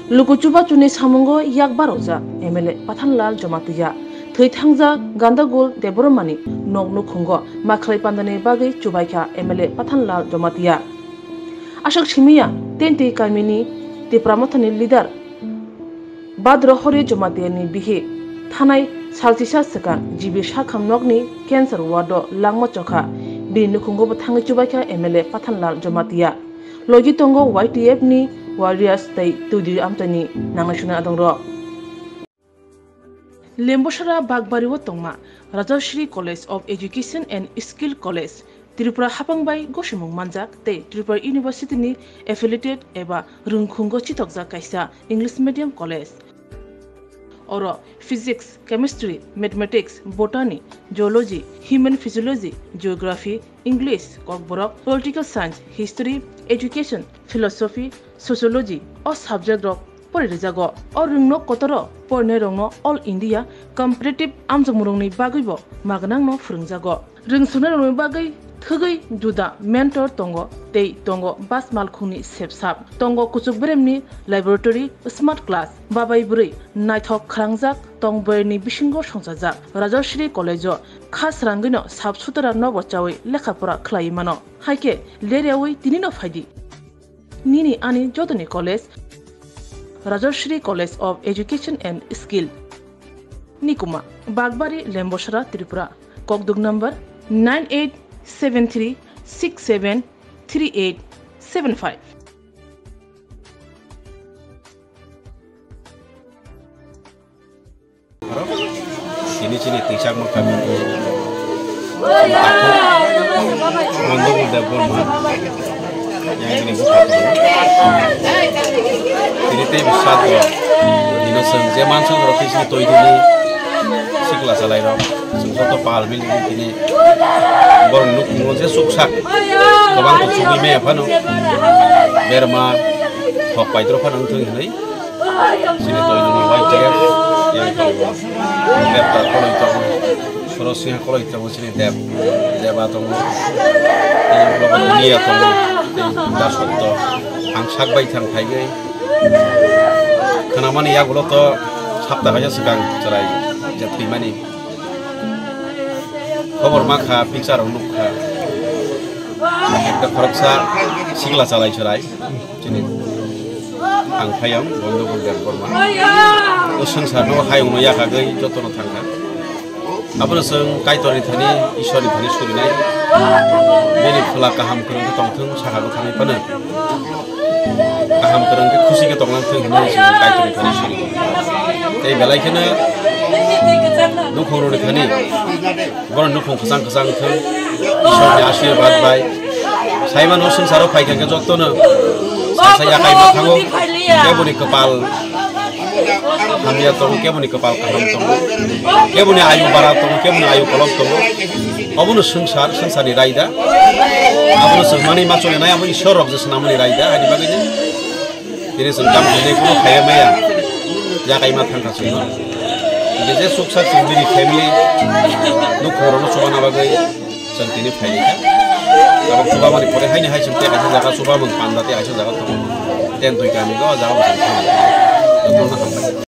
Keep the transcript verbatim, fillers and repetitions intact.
Luku chubachuni samungo yak barokjak M L A Pathanlal Jamatia. Thwi thangjak Gandagul Debbarmani nok nukhungo makhlai pandani bagwi chubaikha M L A Pathanlal Jamatia. Aswk simiya, Tentwi kamini Tipra Mothani leader Badro Hori Jamatiani bihi thanai salchisa swkang G B Sakham nokni cancer ward o langma chokha. Bini nukhungo bo thangwi chubaikha M L A Pathanlal Jamatia. Logi tongo Y T F ni warriors tei twidwi amchaini nangnai sunai adongrok. Lembosara Bakbari o tongma Rajashri College of Education and Skill College, Tripura hapang bai gosimung manjak tei Tripura University ni affiliated eba rwngkhungo chitokjak kaisa English medium college. Oro Physics, Chemistry, Mathematics, Botany, Zoology, Human Physiology, Geography, English, Kokborok, Political Science, History, Education, Philosophy, Sociology o subject rok pori rijago. O rwngno kotoro porinairokno All India Competitive amjokmungrokni bagwibo magnangno phwrwngjago. Rwngswngnai rokni bagwi thwgwi juda mentor tongo tei tongo bas malkhungni sepsap. Tongo kuchuk beremni laboratory, smart class, babai bwrwi naithok khwrangjak tong bwrwini bisingo songchajak. Rajashri College o kha srangwino sap sutara nobo chawi lekha pora khlaiwi mano. Haikhe leryawi tinino phaidi. Nini ani jotoni college Rajashri College of Education and Skill. Nikuma, Bakbari, Lembosara, Tripura. Kokduk number nine eight seven three six seven three eight seven five. Tini chini twichakma kami. Takhuk Mondokul Debbarma. Yang ini buka. Tini tei bwsat rok. Dino chwng je mansa rok tei sini toi dini. Sikla salai rok. Chwng joto pal mili tini. Borok nuk nung je suksak. Gobang to chugui me phano. Berma. Thok paidro phano wngthung hinui. Chini toiduni Y T F yang tongo. Debda koloi tongo. Soro Singha koloi tongo chini Deb. Deba tongo. Tei ulo bo Dunia tongo. Tei Dasotto. Ang sak bai thang phaigwi. Khnamani yagulo to sapta kaisa swkang chwrai je thwimani. Khobor mankha, picture rok nukha. Ekta khoroksa sikla chalai chwrai. Chini ang phai ang Bondokul Debbarma. O swngcharno hayungno yakhagwi jotono thangkha. Abono chwng Kaitorni thani, Ishwarni thani surinai. Bini phola kaham kwrwngkhe tongthwng sakha kwthangwi phano. Kaham kwrwngkhe khusi khe tonglang thwng hinwi chwng Kaitorni thani suri. Tei belai kheno nukhungrokni thani. Borok nukhung kwchang kwchang thung. Ishwarni ashirbad bai. Saimano swngcharo phaikha khe jotono saisa yakai ma thango. Keboni kwpal hamya tongo, keboni kwpal kaham tongo. Keboni ayu bara tongo, keboni ayu kolok tongo. Obono swngchar, swngcharni raida. Abono chwng manwi ma chole nai, abo Ishwar rok je swnamani raida, ani bagwi no. Tini chwng tam khainai kuno khaiya maya. Yakai ma thangkha chwngno. Hingke je suksa chwng bini family nukhungrokno chubana bagwi chwng tini phaikha. Tabok chubamani pore haini hai chwng tei kaisa jaga chubamung panda tei kaisa jaga tongo. Ten dui kami go jaga bo chwng thangkha. Jotono hambai.